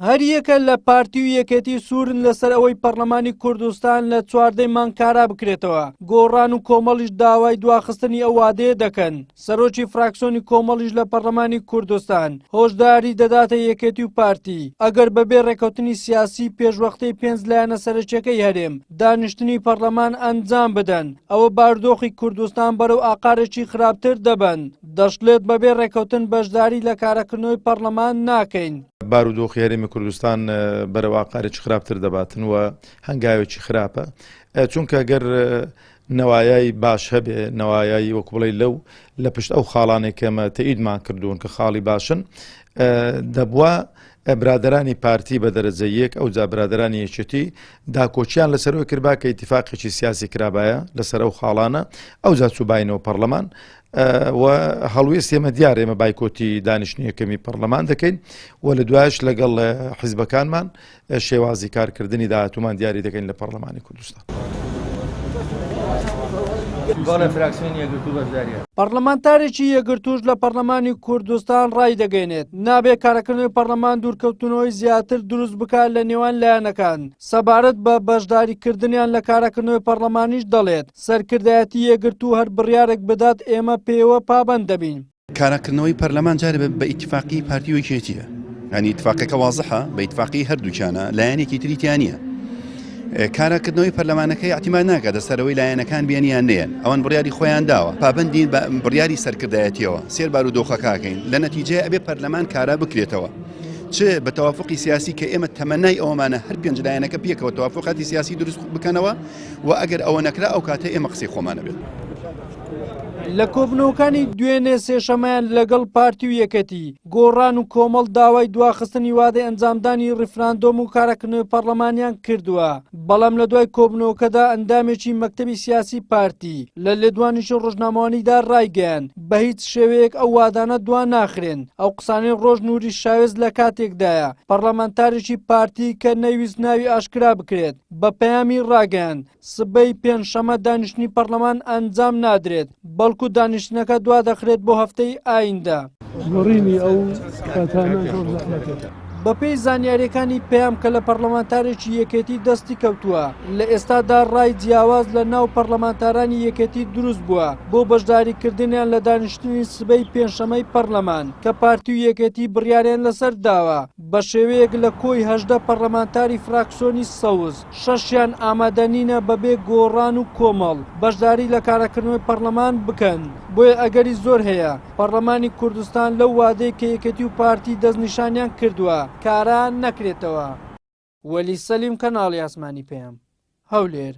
هەریەکە لە پارتی و یەکێتی سوورن لەسەر ئەوەی پەرلەمانی کوردستان لە چواردەی مانگ کارا بکرێتەوە، گۆڕان و کۆمەڵیش داوای دواخستنی ئەو وادەیە دەکەن. سەرۆکی فراکسیۆنی کۆمەڵیش لە پەرلەمانی کوردستان هۆشداری دەداتە یەکێتی و پارتی ئەگەر بەبێ ڕێککەوتنی سیاسی پێشوەختەی پێنج لایەنە سەرەکیەکەی هەرێم دانیشتنی پەرلەمان ئەنجام بدەن ئەوە بارودۆخی کوردستان بەرەو ئاقارێکی خراپتر دەبەن. دەشڵێت بەبێ ڕێککەوتن بەشداری لە کاراکردنەوەی پەرلەمان ناکەین. بارودۆخی هەرێمی کوردستان بەرەو ئاقارێکی خراپتر دەباتن و هەنگاوێکی خراپە چونکە گەر نەوایای باش هەبێ نەوایای وەکو بڵێ لەو لە پشت ئەو خاڵانێک کەمە تەئیدمان کردوون کە خاڵی باشن دەبووە برادرانی پارتی بە دەرەجە یەک ئەو جا برادرانی یەکێتی داکۆکیان لەسەرەوە کردبا کە ئیتفاقێکی سیاسی کرابایە لەسەر ئەو خاڵانە ئەو جا چوبینەوە پەرلەمان و هەڵوێست ئێمە دیار ئێمە بایکۆتی دانیشتنی یەکەمی پەرلەمان دەکەین و لە دوایش لەگەڵ حیزبەکانمان شێوازی کارکردنی داهاتوومان دیاری دەکەین لە پەرلەمانی کوردستان. پەرلەمانتارێکی یەکگرتووش لە پەرلەمانی کوردستان ڕایدەگەیەنێت، نابێ کارەکردنەوەی پەرلەمان دوورکەوتنەوەی زیاتر دروست بکات لە نێوان لایەنەکان، سەبارەت بە بەشداریکردنیان لە کارەکردنەوەی پەرلەمانیش دەڵێت، سەرکردایەتی یەکگرتوو هەر بڕیارێک بدات ئێمە پێیەوە پابەند دەبین. کاراکردنەوەی پەرلەمان جارێ بە ئیتفاقی پارتی و یەکێتیە یعنی ئیتفاقەکە وازحە بە ئیتفاقی هەردووکیانە لایەنێکی تری تیا نییە کاراکردنەوەی پەرلەمانەکەی اعتیماد ناکات لەسەرەوەی لایەنەکان بێن یان نێن ئەوان بڕیاری خۆیان داوە پابندین بە بڕیاری سەرکردایەتیەوە سێر بارودۆخەکەکەین لە نەتیجەیە ئەبێ پەرلەمان کارا بکرێتەوە چ بە تەوافقی سیاسی کە ئێمە تەمەنای ئەومانە هەر پێنج لایەنەکە پێکەوە تەوافقاتی سیاسی دروست بکەنەوە و ئەگەر ئەوە نەکرا ئەو کاتە ئێمە قسەی خۆمانە بێت. لە کۆبنەوەکانی دوێنێ سێشەمەیان لەگەڵ پارتی و یەکەتی، گۆڕان و کۆمەڵ داوای دواخستنی وادەی ئەنجامدانی ڕیفراندۆم و کاراکردنەوەی پەڕلەمانیان کردووە، بەڵام لە دوای کۆبنەوەکەدا ئەندامێکی مەکتەبی سیاسی پارتی لە لێدوانێکی ڕۆژنامەوانیدا ڕایگەیاند، بەهیچ شێوەیەک ئەو وادانە دواناخرێن، ئەو قسانەی ڕۆژ نوری شاوێز لە کاتێکدایە، پەڕلەمانتارێکی پارتی کە نەیویست ناوی ئاشکرا بکرێت، بە پەیامی ڕاگەیاند، سبەی پێنجشەممە دانیشتنی پەرلەمان ئەنجام نادرێت، بەڵکو دانیشتنەکە دوادەخرێت بۆ هەفتەی ئایندە. گۆڕینی ئەو کاتانە زۆر زەحمەتە. بەپێی زانیارییەکانی پەیام کە لە پەرلەمانتارێکی یەکێتی دەستی کەوتووە، لە ئێستادا ڕای جیاواز لە ناو پەرلەمانتارانی یەکێتی دروست بووە بۆ بەشداریکردنیان لە دانیشتنی سبەی پێنجشەمەی پەرلەمان کە پارتی و یەکێتی بڕیاریان لەسەر داوە بە شێوەیەک لە کۆی 18 پەرلەمانتاری فراکسیۆنی سەوز شەشیان ئامادە نینە بەبێ گۆڕان و کۆمەڵ بەشداری لە کاراکردنەوەی پەرلەمان بکەن، بۆیە ئەگەری زۆر هەیە پەرلەمانی کوردستان لەو وادەی کە یەکێتی و پارتی دەستنیشانیان کردووە کارا نەکرێتەوە. وەلی سەلیم کەناڵی ئاسمانی پەیام، هەولێر.